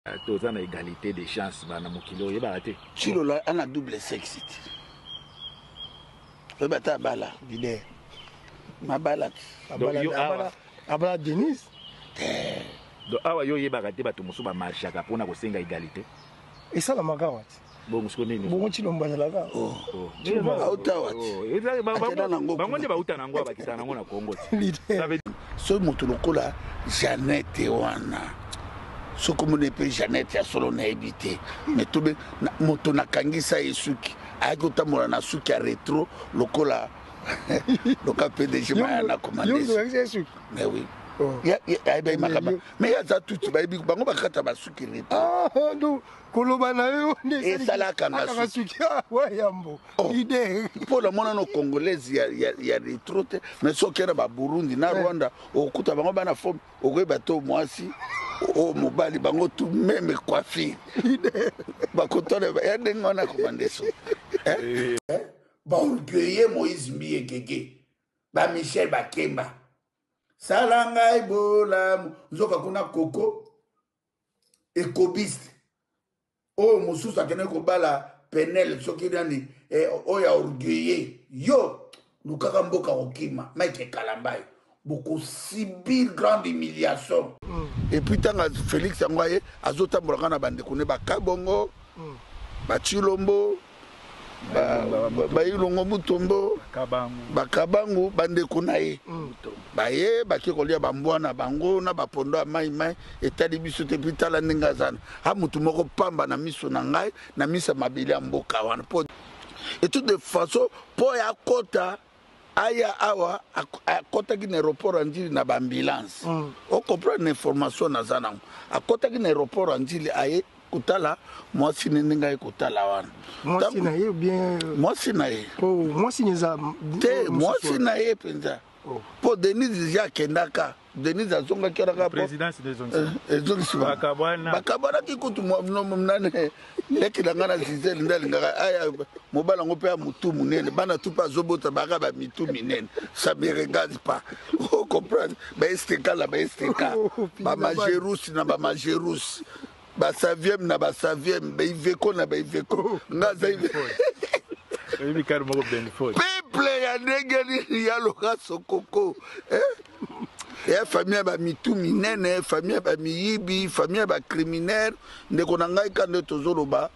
Toza na egalite de chance bana mokili oyebaka te. Tshilola ana double sexe te. Oyeba ata abala. Leader. Mabala te. Abala, abala, abala Denise. Te. Donc awa yo oyebaka te bato mosusu bamarchaka mpona kosenga egalite. Esalamaka awa te. Bongo siko nini? Bongo Tshilombo azalaka. Oh. Oh. Auta wapi? Oh. Bango nde bauta nango bakita nango na Congo. Leader. Soki moto lokola Jeannette wana soki omoni mpe Jeannette ya solo nayebi te mais tobe moto nakangisa ye suki ayaki kotambola na suki ya retro lokola loka PDG maya na commande mais oui. Oh. Ayebi makambo mais ye aza tuti bayebi bango bakata basuki retro. Ah, koloba na yo nde esalaka nga suki wa yambo. Oh. Mpo na monano congolaise ya, ya, ya retro te mais soki okenda baburundi na eh. Rwanda okokuta bango bana forme okoyeba to mwasi oyo mobali bango tout meme coiffure bakotana ya ndenge wana komandeso eh? Eh? Baorgueille Moïse Mbiye Gege bamichel Bakemba sala ngai bolamu nzoka kuna koko ekobiste oyo mosusu akendaki kobala penel soki nani eh, oyo ya orgueilleux yo lukaka mboka kokima Mike Kalambayi bokosibir grande humiliation. Et puis ntango Félix yango aye azotambolaka na bandeko ne bakabongo bachilombo bailongo mutombo bakabangu bandeko na ye baye bake kolia bambwa na bango na bapondo ya mai mai etali biso te. Puis tala ndenge aza na a motu moko pamba na miso na ngai na miso ya mabele ya mboka wana po et toute de façon mpo ya kota aya awa akɔtaki na aéroport ya Ndjili na baambulance. Ocomprendre information naza nango, akɔtaki na aéroport ya Ndjili aye kotala mwasi ne ndenge aye kotala wana. Mwasi na ye bien? Mwasi na ye. Oh, mwasi eza te mwasi na ye mpenza mpo Denise deja akendaka, Denise azongaki wana kaka ezongisi bakabwanaki kutu nani leki na ngai na Zizel nde alingaka aya mobali yango mpe ya motu monene, bana tu mpe azobota baka bamitu minene, ça me regarde pas, ocomprendre? Baesteka na baesteka, bamagerusi na bamagerusi, basaviem na basaviem, baiveko na baiveko, nga aza peuple ya ndenge nini ya loka sokoko ya famille ya bamitu minene, famille ya bamiyibi, famille ya bacriminel. Ndeko na ngai ka nde tozoloba.